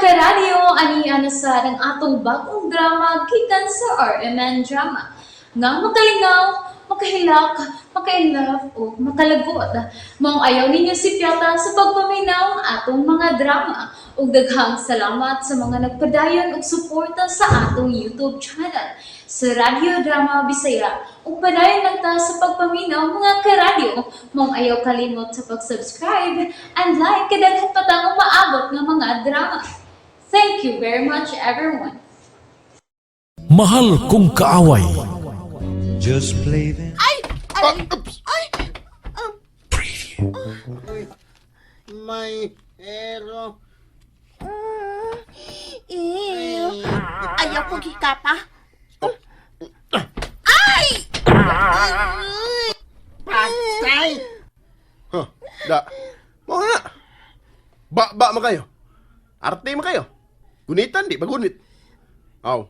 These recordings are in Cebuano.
Karadyo, ani na sa ang atong bagong drama gikan sa RMN Drama. Nga makalingaw, makahilak, maka-inlove o makalagot. Maong ayaw ninyo sipyata sa pagpaminaw ang atong mga drama. Ug daghang salamat sa mga nagpadayon og suporta sa atong YouTube channel sa Radyo Drama Bisaya. Ug padayon lang ta sa pagpaminaw, mga karadyo. Maong ayaw kalimot sa pag-subscribe and like kay daghan pa tang umaabot nga mga drama. Thank you very much, everyone. Mahal Kong Kaaway. Just play them. Ay! Ay! Ay! May hero. Ew. Ayaw ko gikapa. Ay! Patay! Huh, da. Mao na. Ba ba man kayo. Arte man kayo. Gunitan di pagunit. Aw,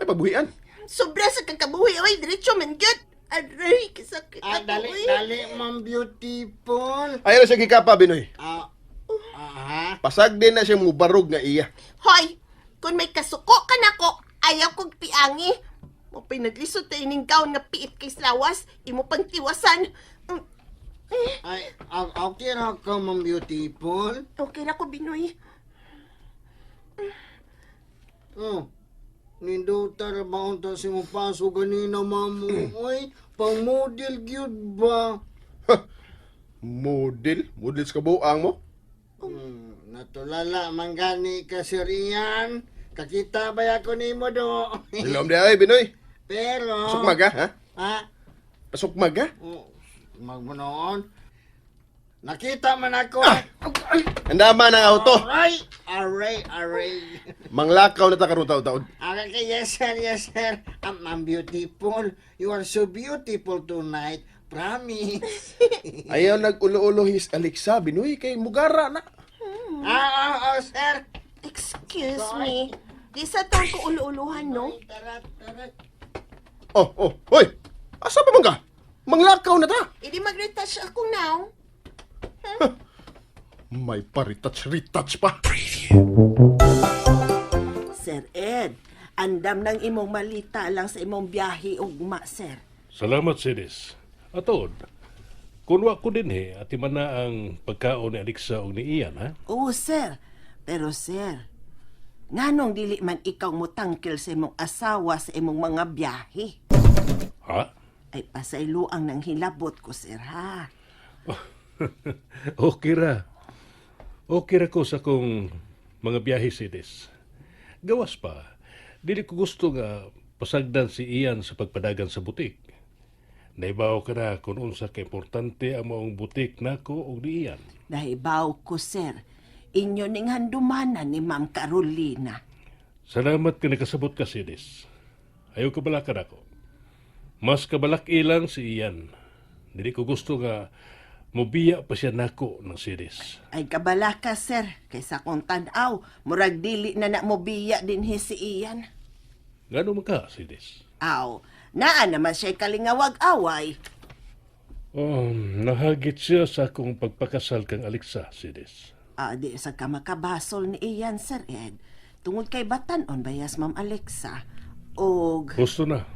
may pagbuhian. Sobra sa kakabuhi, oy, diretso man gyud. Aray, kasakit Ah, ako, dali, oy. dali, ma'am beautiful. Ayaw na siya gikapa, Binoy. Ah, ah, Pasag din na siya mubarog nga iya. Hoy, kung may kasuko ka nako, ayaw kong piangi. Mo pinaglisod tayo ning gown nga piit kay slawas, imo pang tiwasan. Ay, okay ra ka, ma'am beautiful. Okay ra ko, Binoy. Oh, nindota ra ba unta si mo paso ganina, ma'am? Uy, pang model gyud ba? Model? Model sa kabuang mo? Natulala man gani ka, Sir Ian. Kakita ba ako nimo do? Ilom di ay, Binoy. Pero Pasok mag, ha? Ha? Ha? Pasok mag, ha? Oh, magmanoon. Nakita man ako. Ah! Andama ng auto. Aray! Aray! Aray! Manglakaw na ta karon taod-taod. Okay, yes sir, yes sir. I'm beautiful. You are so beautiful tonight. Promise. Ayaw nag-ulo-ulo his Alexa, Binoy, kay mugara na. Ah, oh, sir. Excuse me. Di sa taon ko ulo-uluhan, no? Tara, tara. Oh, hoy. Asa pa man ka? Manglakaw na ta. Idi mag-retouch ako now. May pa-retouch, retouch pa. Sir Ed, andam ng imong malita lang sa imong biyahe ugma, sir. Salamat, Sinis. Atod, kunwa ko din he, ati man na ang pagkaon ni Alexa o ni Ian, ha? Oo, sir. Pero sir, nganong dili man ikaw mutangkil sa imong asawa sa imong mga biyahe? Ha? Ay pasayloang nang hilabot ko, sir, ha? Okay ra. Okay ra ko sa kong mga biyahe, Sinis. Gawas pa, dili ko gusto nga pasagdan si Ian sa pagpadagan sa butik. Naibaw ka na kung unsa ka importante ang maong butik nako og ni Ian. Nahibaw ko, sir. Inyo ning handumanan ni Ma'am Carolina. Salamat ka nakasabot ka, Sinis. Ayaw kabalakan ako. Mas kabalak ilang si Ian. Dili ko gusto nga mubiya pa siya nako ng Sinis. Ay kabala ka, sir. Kaysa kong tan-aw, murag dili na na mobiya din hi si Ian. Ngano man ka, Sinis? Aw, naa naman siya'y kalingawag away. Oh, nahagit siya sa akong pagpakasal kang Alexa, Sinis. Ah, di sa ka makabasol ni Ian, Sir Ed. Tungod kay batan-on bayas Ma'am Alexa. Og Gusto na,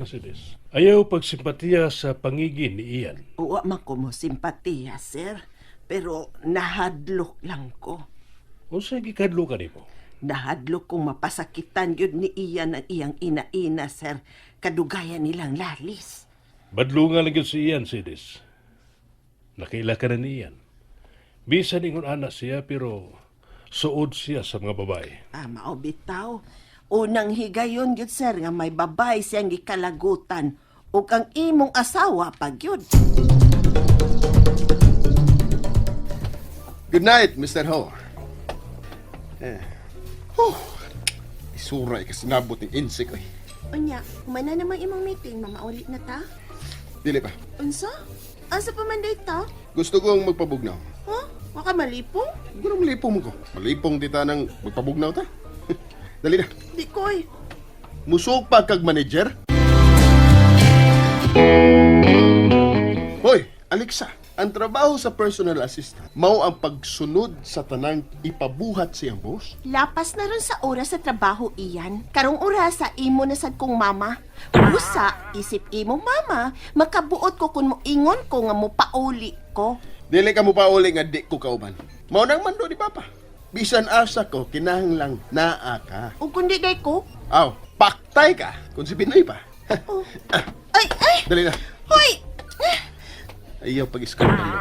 Sinis. Ayaw pagsimpatiya sa pangigin ni Ian. uwa man ko mo simpatiya, sir. Pero nahadlok lang ko. Unsa gikadlo ka nimo? Nahadlok kong mapasakitan yun ni Ian ang iyang ina-ina, sir. Kadugayan nilang lalis. Badlungan lang yun si Ian, Sinis. Nakaila ka na ni Ian. Bisan ingon ana siya pero suod siya sa mga babae. Ah, mao bitaw. Unang higayon gyud, sir, nga may babay siyang gikalagutan ug ang imong asawa pag yun. Good night, Mr. Ho. Eh. Huh. Isura eh, kasinabot ng insect oy. Unya, humana namang imong meeting, mamauli na ta. Dili pa. Unsa? Asa pa man ta? Gusto kong magpabugnaw. Ha? Waka malipong? Gusto malipong mo ko. Malipong di ta nang magpabugnaw ta. Dali na. Di koy. Musog pa kag manager? Hoy, Alexa. Ang trabaho sa personal assistant mao ang pagsunod sa tanang ipabuhat siyang boss. Lapas na ron sa oras sa trabaho iyan. Karong oras sa imo na sad kong mama. Usa, isip imo mama, makabuot ko kung moingon ko nga mopauli ko. Dili ka mo pauli nga di ko kauban. Mao nang mando ni Papa. Bisan asa ko, kinahanglang naa ka. Ug kundi day ko. Aw, paktay ka kung si Pinoy pa. Oh. Ay, ay! Dali na. Hoy! Ayaw pag-iskandalo.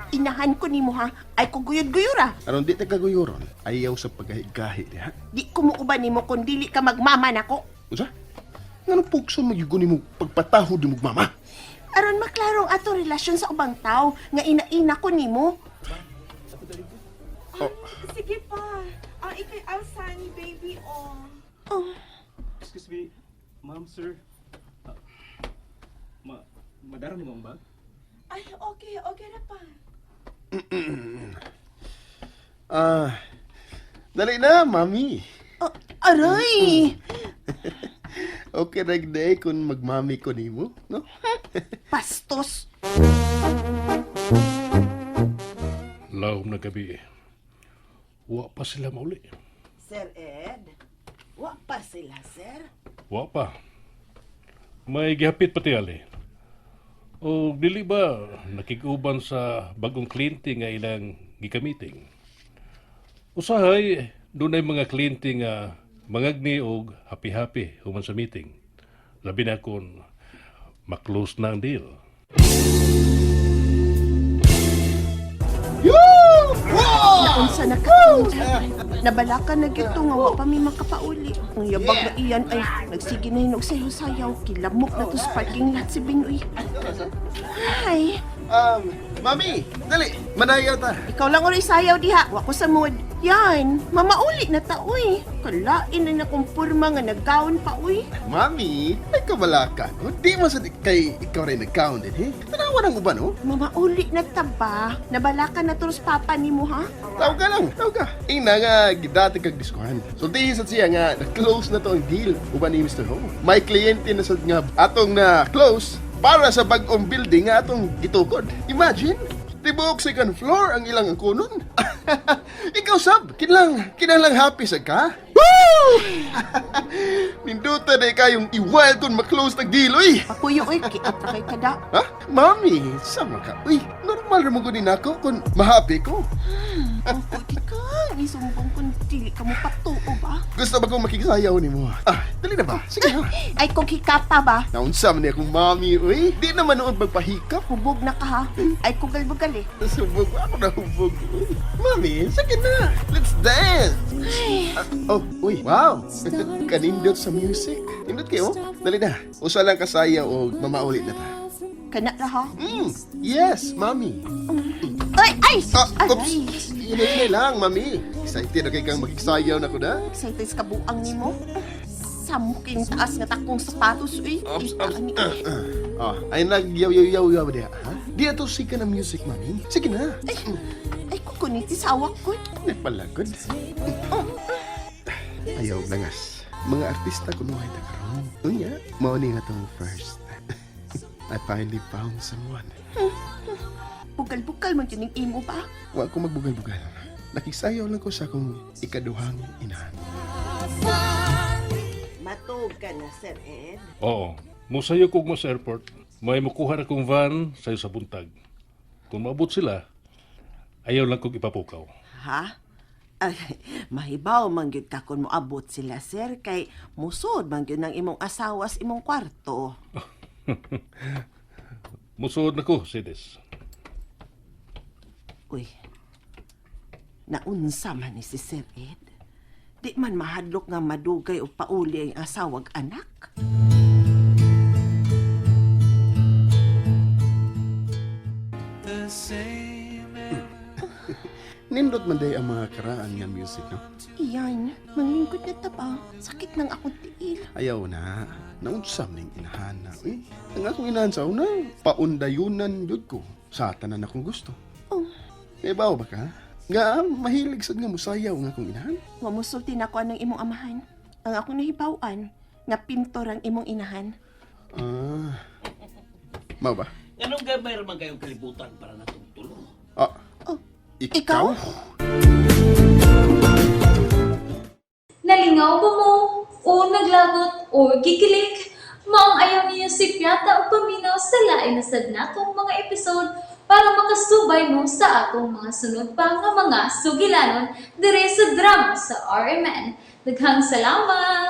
Inahan ko nimo ha. Ay ko guyod-guyura. Aron di ta kaguyuron, ayaw sa paggahi-gahi diha. Di ko muuban nimo kung dili ka magmama nako. Unsa? Nganong pugso magyugo nimo pagpatahod nimo mama? Aron maklaro ang ato relasyon sa ubang tao nga ina-ina ko nimo. Oh. Sige pa. Ang ikay Alsani, baby, oh. Oh, Excuse me, ma'am, sir. Ah, ma madara ni mong bag? Ay, okay, okay na pa. Ah, dali na, mami. oh, aray! Okay ra gid kung magmami ko nimo, no? Bastos! Lawom na gabi eh. Wa pa sila mauli. Sir Ed, wa pa sila, sir. Wa pa. May gihapit pati ali. O dili ba nakig-uban sa bagong kliyente nga ilang gikamiting? Usahay, dunay mga kliyente nga mangagni og happy-happy human sa meeting. Labi na kung maklose na ang deal. Naunsa na ka. Nabalaka na gyud to nga wa pa mi makapauli. Ang yabag na iyan ay nagsige na hinog sayaw-sayaw. Kilamok na to sa parking lot si Binoy. Ay, Mami, dali, manayaw ta. ikaw lang uri sayaw diha. Wa ko sa mood. Yan, mamauli na ta uy. Kalain na nakumpirma nga nagkaon pa uy. Mami, ay kabalaka ko. Di mo sa kay ikaw rin nag-count din, eh. Tanawa ng uban, oh. Mamauli na ta ba? Nabalaka na to sa papa nimo ha? Tawag ka lang, tawag ka. Ina nga, gidati kag diskuhan. Sultihin sa siya nga, na-close na to ang deal. Uban ni Mr. Ho. May kliyente na sad nga atong na-close para sa bag-ong building nga atong gitukod. Imagine, tibuok second floor ang ilang angkunon. Ikaw sab, kinahanglang happy sad ka. Woo! Ninduta na kayong i-wild kung ma-close nag deal, uy. Pakuyo uy, kiat ra kay kada. Ha? Mami, sama ka. Uy, normal ra mo gud nako kung mahappy ko. Ang pwede ka, isumbong kung dili ka mo patuo ba? Gusto ba kong makikisayaw ni mo? Ah, dali na ba? Sige ha. Ay kung hikapa ba? Naunsa man ni akong mami, uy. Di naman noon magpahikap. Hubog na ka ha. Ay kung galbugal eh. Subog ako na hubog. Uy. Mami, sige na. Let's dance. Ah, oh, uy, wow. Kanindot sa music. Nindot kayo? Dali na. Usa lang kasayaw o mamauli na ta. Kana ra ha. Yes, mami. Ay, ay! Ah, oops. Aray! Inay lang, mami. Excited na kay kang magkisayaw na ko na. Excited sa kabuang nimo. Samuking taas nga takong sapatos uy. Ops, Ay, ops. ani- Ah, ay nagyaw yaw yaw yaw diha, ha? Di na to sika na music, mami. Sige na. Ay, ay kukuniti sa awak ko. Nagpalagod. Ayaw langas. Mga artista kunuhay ta karon. Unya, mao ni nga tong first. I finally found someone. Bugal-bugal man yun yung imo ba? Wa ko magbugal-bugal. Nakisayaw lang ko sa akong ikaduhang inahan. Matog ka na, Sir Ed. Oo. Musayo kog mo sa airport. May mukuha na kong van sayo sa buntag. Kung maabot sila, ayaw lang kong ipapukaw. Ha? Ay, mahibaw man gyud ka kung moabot sila, sir, kay musod man gyud ng imong asawa sa imong kwarto. Musuod na ko, Sides. Uy, naunsa man ni si Sir Ed. Di man mahadlok nga madugay o pauli ang asawag anak. Nindot man day ang mga karaan nga music, no? Iyan, manglingkod na ta ba? Sakit ng akong tiil. Ayaw na. Naunsam ning inahan na. Uy, ang akong inahan sa una, paundayunan yun ko. Sa tanan akong gusto. Oh. Eh, bawo ba ka? Nga, mahilig sad nga musayaw nga akong inahan. Wa mo sulti na ko anang imong amahan. Ang akong nahibaw-an, nga pintor ang imong inahan. Ah. Mao ba? Nganong gamay ra man kayong kalibutan para natong tulo? Ah, Oh, ikaw? ikaw? Nalingaw ba mo? O naglagot o gikilig? Maong ayaw niyo si Piata o paminaw sa lain na sad natong mga episode para makasubay mo sa atong mga sunod pa nga mga sugilanon dire sa drama sa RMN. Daghang salamat!